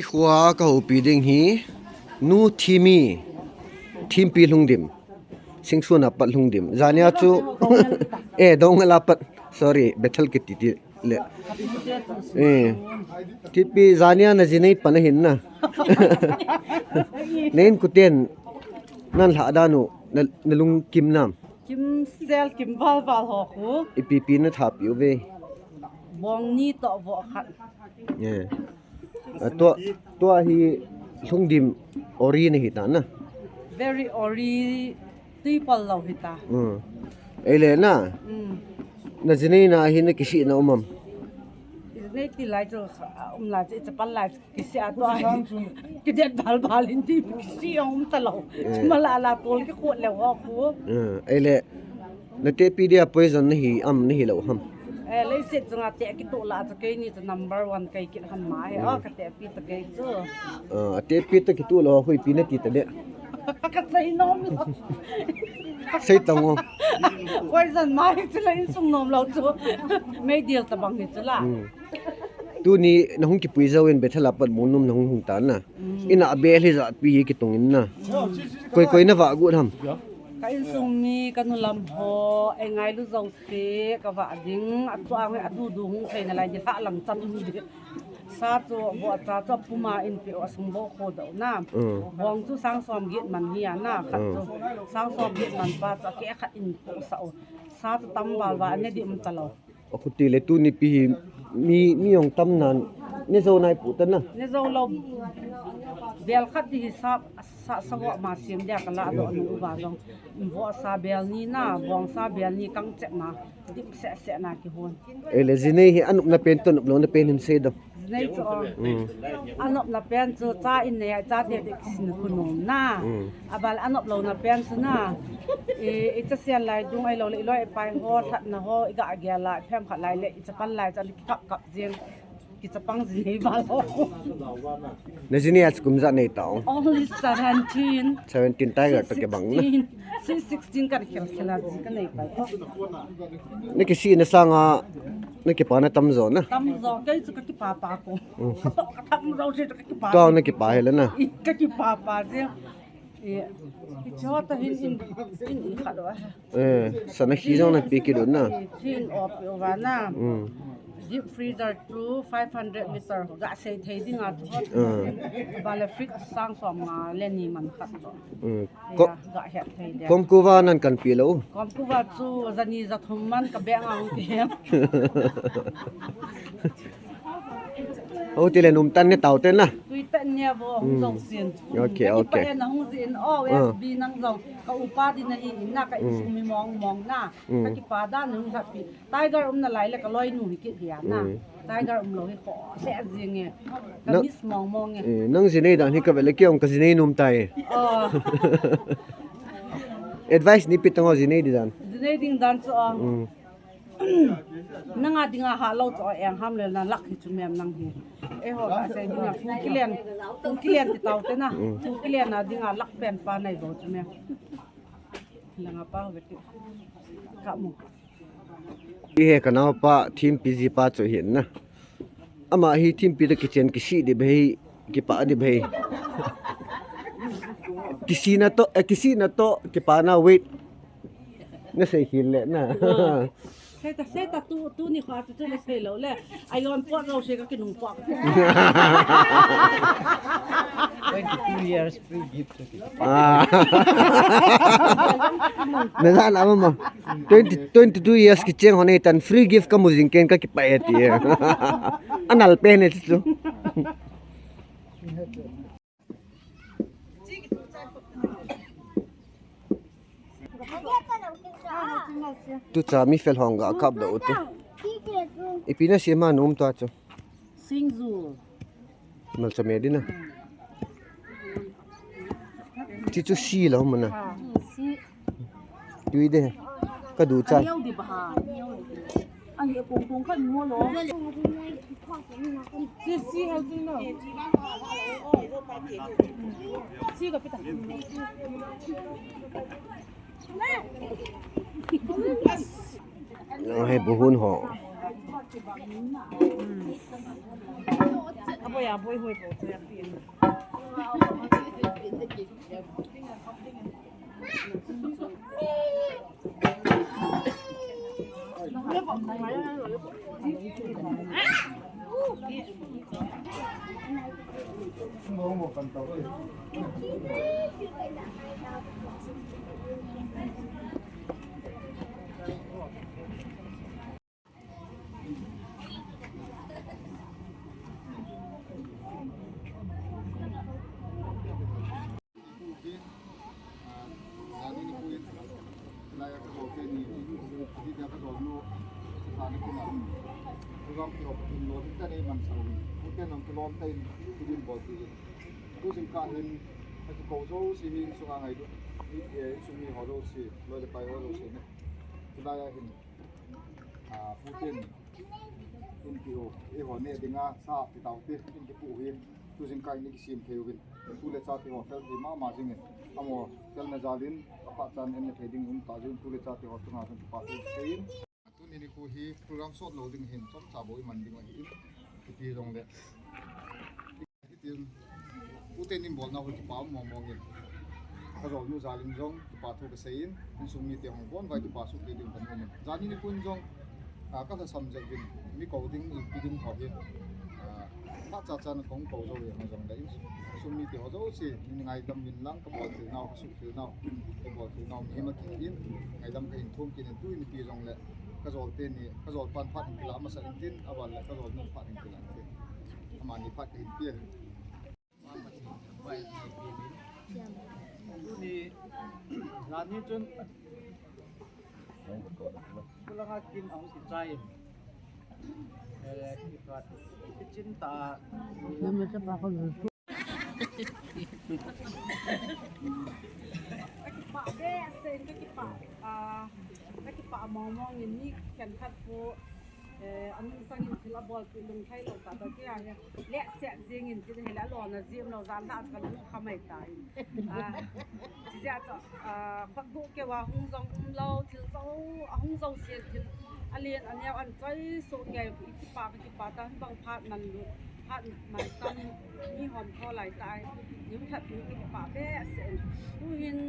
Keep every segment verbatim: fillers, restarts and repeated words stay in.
Khua ka houpi ding hi, Nu Thimi, Thimpi Lhungdim, Singsun a pat Lhungdim. Jania chu, eh, Dongal a pat. Sorry, Bethel kiti ti le. Eh, Thimpi jania na jinei pan ahin na. Nen kuten nan lha danu, na, na lungkim nam. Kimsel, kimvalval ho khu. Ipi pi na thapi uve. Bong ni toh voh khat. Eh. A, tua, tua hi Lhungdim ori na hita na. Very ori, tui pal lou hita. Mm. Eile na. Mm. Na jinei na hi na kisih na um am. Jinei ti lai chu, um lai chu, icha pal lai chu. Kisih a tua hi. Kidet balbal in ti kisih a um talou. Eh. Mala la tol kikhot leu ho khu. Eh, eile, na tehpi dia poison na hi am na hi lou ham. Eh, leiset chunga teh kitoh lah chu keini chu number one kei kit ham ma hi. Hmm. Oh, ka tehpi ta kei chu. Ah, a tehpi ta kitoh lou ho ipi na ti ta de. Ka sei nom lou. Sei tang o. Poison ma hi chu la insung nom lou chu. Meidil tabang hi chu la. Hmm. Tuni na hung kipui jou in Bethel a pat mun nom na hung hung tan na. Mm. Ina bel hi jat pi hi kitung in na. Mm. Koi koi na vah got ham. Ka insung mi, ka nu lam ho, ei ngailu jouse, ka vah ding, a tua ngai a du du hung thei na lai di lha lang chan di. Sa chu, voh cha chu, puma in pe o sung voh kho do na. Mm. Bong chu sang som get man hi a na, khat chu. Mm. Sang som get man pa chu, a ke khat in po sa o. Sa chu tam val val, ne di um ta lou. A khuti le tuni pi hi mi, mi jong tam nan, ne jou nai pu ta na. Ne jou lou. Bel khat di hi sa, sa, sa go ma siam dia ka la do nu uva jong. Voh sa bel ni na, bong sa bel ni kang chep na, dim se se na kihon. Eile jinei hi anop na pen to nop lou na pen hin sei do. Jinei chu, mm. Anop na pen chu cha in nei a cha te te kisin khu nom na. Mm. Abal anop lou na pen chu na. I, i cha sian lai dung ai lou le, i loi i pai ho, lhatna ho, i ga gel lai, phem khat lai le, i cha pal lai cha le kap kap jing. Ki cha pang jinei bal ho. Na jinei a chu kum ja nei ta ong. Only seventeen. Seventeen tiger to ke bang na. Sixteen. Si sixteen kan khel khel a ji ka nei pai. Na kisih na sanga, na kipa na tam jo na. Tam jo, kei chu ka kipa pa ko. Mm. Ka to ka tham jo si ka kipa. Ka na kipa hi la na. I ka kipa pa je. I, i cho ta hin in, in i khat wa. Eh, sana khi jong na pi ki dun na. I, chin op yo wa na. Mm. Deep freezer chu five hundred liter ga sei thei ding a chu. Mm. Ba le fridge sang som nga le ni man khat to. Mm. Ya, ko-, ga het thei dia. Komkuva nan kan pi lou. Komkuva chu jani jathum man ka beng ang ti. O ti le num tan ne tau ten na. Tui tan ne bo hung dong sin. Okay, okay. Ka kipa e na hung jin o, ah. S B nang jong. Ka upa di na hi in na ka insung mi mong mong na. Mm. Ka kipa da nung thapi. Tiger um na lai le ka loi nu hi kit dia na. Mm. Tiger um lou hi ko se jing e. Ka miss mong mong e. Eh, nang jinei dan hi ka ve le kei ong ka jinei num tai. Oh. Advice ni pi tang o jinei di dan. Jinei ding dan chu ong. Mm. Nanga dinga ha lou chu eng ham le na lak hi chu mem nang hi. Eiho ka sei dinga pu kilen, pu kilen ti tau te na. Mm. Pu kilen na dinga lak pen pa nei bo chu mem. Langa pa ho beti. Ka mu. Hi he ka naopa Thimpi jipa chu hin na. Ama hi Thimpi to kichen kisih di bhei, kipa di bhei. Kisih na to, eh, kisih na to, kipa na wait. Na sei hin le na. Ah. Sei ta, sei ta tu, tuni kha tu, tu na sei lou le. Ai on pot lou sei ka kinung pot. Twenty-two years free gift. Ah. Na ja na mama. Twenty, twenty-two years kicheng ho nei tan free gift ka mu jing ken ka kipa e ti. Anal pen e chu. Tu cha mi fel hong ga kap do tu. Ipi na si ma num tua chu. Singju. Malcha me di na. Ti chu si lo mana. Ah, si. Tui de. Ka du cha. Ayau di baha. Ang ye pong pong kan mo lo. Si si hal tu no. Si ka pita. Nang hai buhun ho. Aboi, aboi, hoi, boi, hoi, api. Jani nikho in, laiya kajol teni, ati dia kajol nu, sani kina. Program kihop in lo, tita nei man sa u. Ute nong kilom ta in, kidin bol ti in. Tu jingkah hin, akikou jouse hi, insunga ngailut. Hi, eh, insung mi ho jouse, loi le pai ho jouse ne. Laiya hin. Ah, Pu Ten, in ti u, eiho neh dinga sa pi taute, in kipu u hi, tu jingkah in kisem thei uvin, tu le cha ti ho fel thei mama jingin, amaho felna jal in, apachan in neh thei ding um ta jeh in, tu le cha ti ho chunga jong kipa thu kasei in. Tuni nikho hi program sot lou ding hin, chomcha bou iman ding ahi in, kiti jongle. Hitin, ute in bolna ho kipa um mong mong in. Kajol nu jal in jong, kipa thu kasei in, insung mite hung bon vai kipa soh kei ding kanom in. Jani nikho in jong, ah, kalhasam jeh uvin, mi kou ding, ipi ding ho hin. Ah, phat cha chan kahung kou jou jeng jong le, insung mite ho jouse, nei ngaidam uvin lang, kabol thei nau, kasuh thei nau, kabol thei nau, mihem ahi in, ngaidam kahin thum kit in, tu in ipi jong le, kajol teni, kajol pan phat in kilah masa in tin, aban le kajol nu phat in kilah in tin. Amani phat kahin pe. Tuni, jani chun, kulanga kin ahung kichai in. Eh, kipat, kichin ta. Kakipah behseh in, kakipah, ah, kakipah mong mong in mi khenkhat pu, eh, anung sangin thil abolpeh lunglhai lou tah tah tia hi, lehset jeng in tin ahile alona jep lou, jan lhah chu kalung khamai tan. Ah, chijeh a chu, ah, khatbuh keu a hung jong umlou, thil jo, ahung jouse thil, alen aneo an choi soh kei, kakipah, kakipah tan, bang phat man lut. Phat man tam, mi hom tho lai tai, nim that nim kipah behseh in. Tuhin,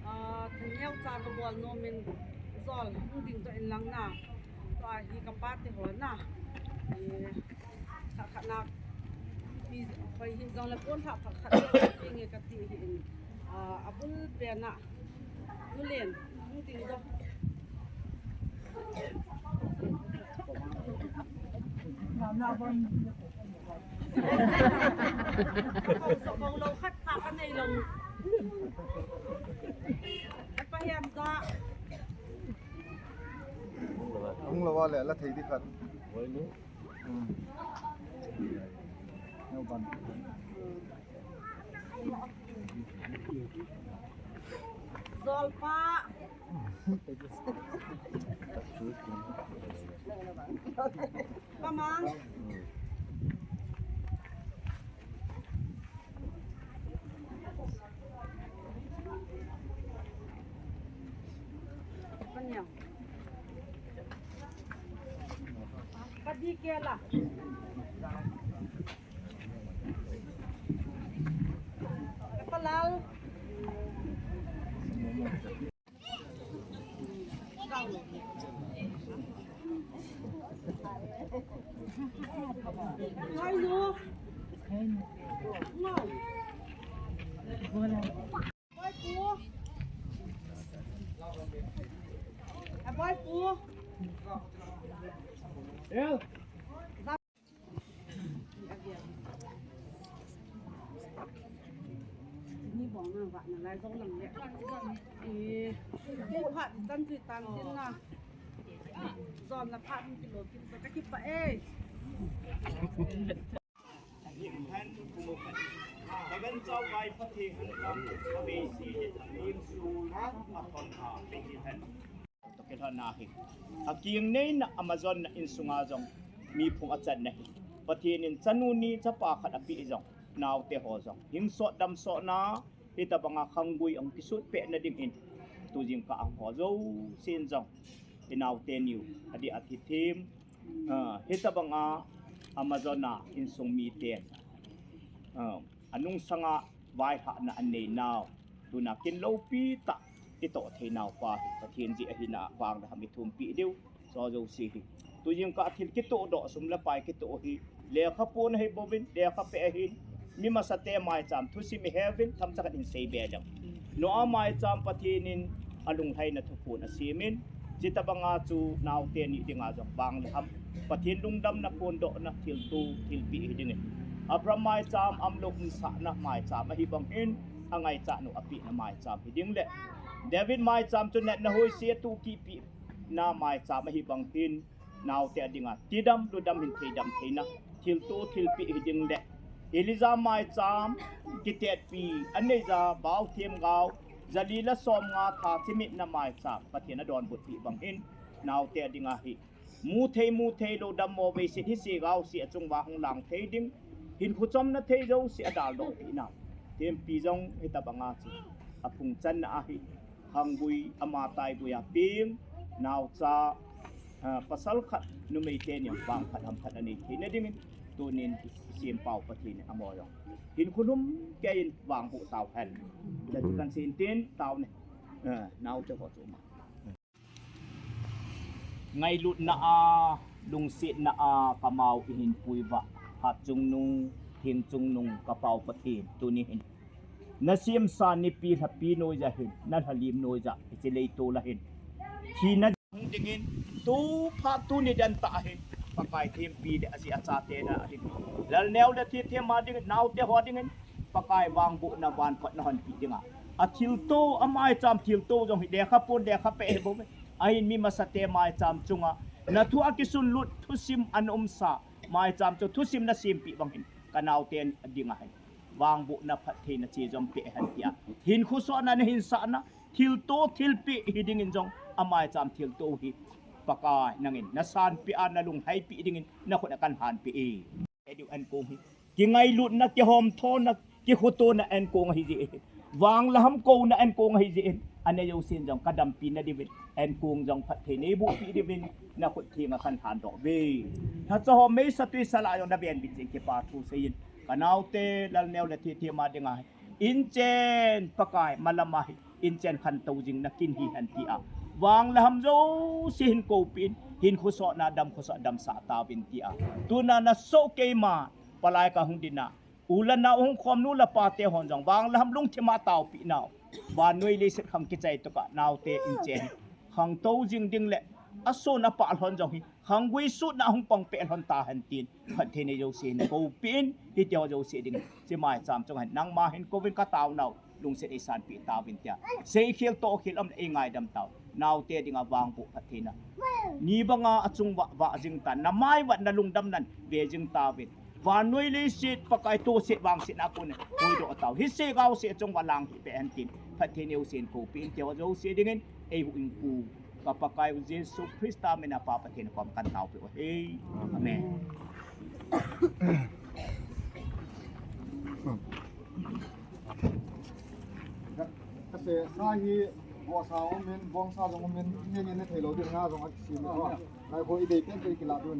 ah, thaneo cha kabol nom in jol hung ding toh in lang na. Tua hi kapa te ho na. Eh, khat khat na, mi hoi hi jong le pon thah khat khat te nge kati hi in. Ah, abul pen a. Nulen, hung ding doh. Kong so kong lo khat kha ka nei lo. Ka pa hiam da. Hung lo va le la thei di khat. Hmm. Neo ban. Jolpa. Pamang. Panyang. Padi kela. Palal. Hello. Hello. Ahin phen, Kumo phen. Kagan chau kai Pathen han tam, a bei si le a mim su, a thon a bei si phen. Toh kilhon ahi. A king neina, a majon na insunga jong, mi phung a chan na hi. Pathen in chanu ni chapa khat a pi jong, naote ho jong. Hing sot dam sot na, hitabanga khanggui ong kisut peh na ding in. Tu jingkah ang ho jouse in jong. I naote niu, a di a thi thim. Ah, hitabanga Amazon a insung miten, ah, anungsanga vaihahna anei nau, tuna kin loupi tah itoh thei nau pa hi Pathen jeh ahina vang le ham ithumpi diu. Chu jouse hi, tujingkah thil kitoh doh, sum le pai kitoh hi, lekha pon ahi bouvin, lekha peh ahin, mi masate maicham thusim iheuvin, themcha khat in sei be leng. Noah maicham Pathen in alunglhaina thuphon asemin, chutabanga chu naote ni dinga jong vang le ham Pathen lungdamna phondohna thilto thilpeh hi dingin, Abraham maicham amlou umsahna maicham ahi bang hin, angaichat u apehna maicham hi ding le, David maicham chu natna hoise atohkeh peh na maicham ahi bang hin, naote dinga tidam, ludam hin theidam theina thilto thilpeh hi ding le, Elijah maicham kitetpi, aneija bau themgao jali le somnga tha chimitna maicham Pathen adonbutpeh bang hin, naote dinga hi muthei mutheilou dammo veiset hise gaose achunguva hung lang thei ding, hinkho chomna thei jouse adaldoh peh na thempi jong hitabanga chu aphung channa ahi. Khanggui, ama taigui a peng naocha, ah, pasal khat numei teni vang phat ham phat anei theina dingin, tunin Sempau Pathen in amaho jong hinkho lhumkeiyin vangboh tauhen. Jati kan sin tin taune, ah, naote ho chu ma. Ngailutna a, lungsetna a kamau ihin puiva, hatchungnung, thengchungnung kapau Pathen, tuni hin nasemsa nipi lhapi noija hin, nalhalim noija hiche leitol a hin thina hung dingin, tu phat tuni dantah hin Pakai thempi le ajeh achate na ding, lalneo le thethem a dingin, naote ho dingin Pakai vangbohna vanphatna honpeh dinga, athilto, amaicham thilto jong hi lekha pon lekha peh hi bouve. Ahin mi masate maicham chunga nathu akisunlut thusim ana umsa maicham chu thusim nasempeh bang hin, kanaote dinga hin vangbohna phattheina che jong peh hen tia, hinkho sohna nahin sahna thilto thilpeh hi dingin jong, amaicham thilto hi Pakai nangin nasanpeh a nalunglhaipeh dingin nakhut a kahin hanpeh e. Edu ankong hi kingailutna, kihomthona, kikhotona ankong ahijeh in, vang le ham kouna ankong ahijeh in, anei jousen jong kadampina diuvin, ankong jong phatthei neibohpeh diuvin nakhut thenga kahin thandoh uve. Lhacha ho meisa twisa lah a jong navenbit jeh in kipa thu seiyin, kanaote lalneo le thethem a dinga inchen Pakai malama hi inchen khantou jing nakin hihen tia, vang le ham jouse hin koupeh in, hinkho sohna damkho soh damsah tauvin tia, tuna nasoh keima palai kahung dinga, u le nao hung khom nu le pate hon jong vang le ham lungthim a taopeh nau, vannoi leiset khang kichai tokah naote inchen khangtou jing ding le, ason apah lhon jong hi khanggui sutna hung pangpeh lhon tahen tin, phatthei nei jouse hin koupeh in, hitiho jouse dingin, hiche maicham chunga hin nangma hin kouvin, kataonau lungset eisanpeh tauvin tia, seikhel tohkhel aum le eingaidam tau, naote dinga vangboh phattheina ni banga achung vah vah jing tan, namai vat nalungdamnan ve jing tauvin, vannoi leiset Pakai toset vangsetna a kon huhdoh tau, hise gaose achunguva lang hih peh hen tin, phatthei nei jousen koupeh in, hitiho jouse dingin eihuhhingpu ka Pakai u Jesu Christa mina Pa Pathen kom kahin taopeh uve. Amen. Kasei sa hi, vohsa umin, bongsa jong umin, nge nge ne theilou ding nga jong akisem ko. Lai ko idei pen pen kilah dun.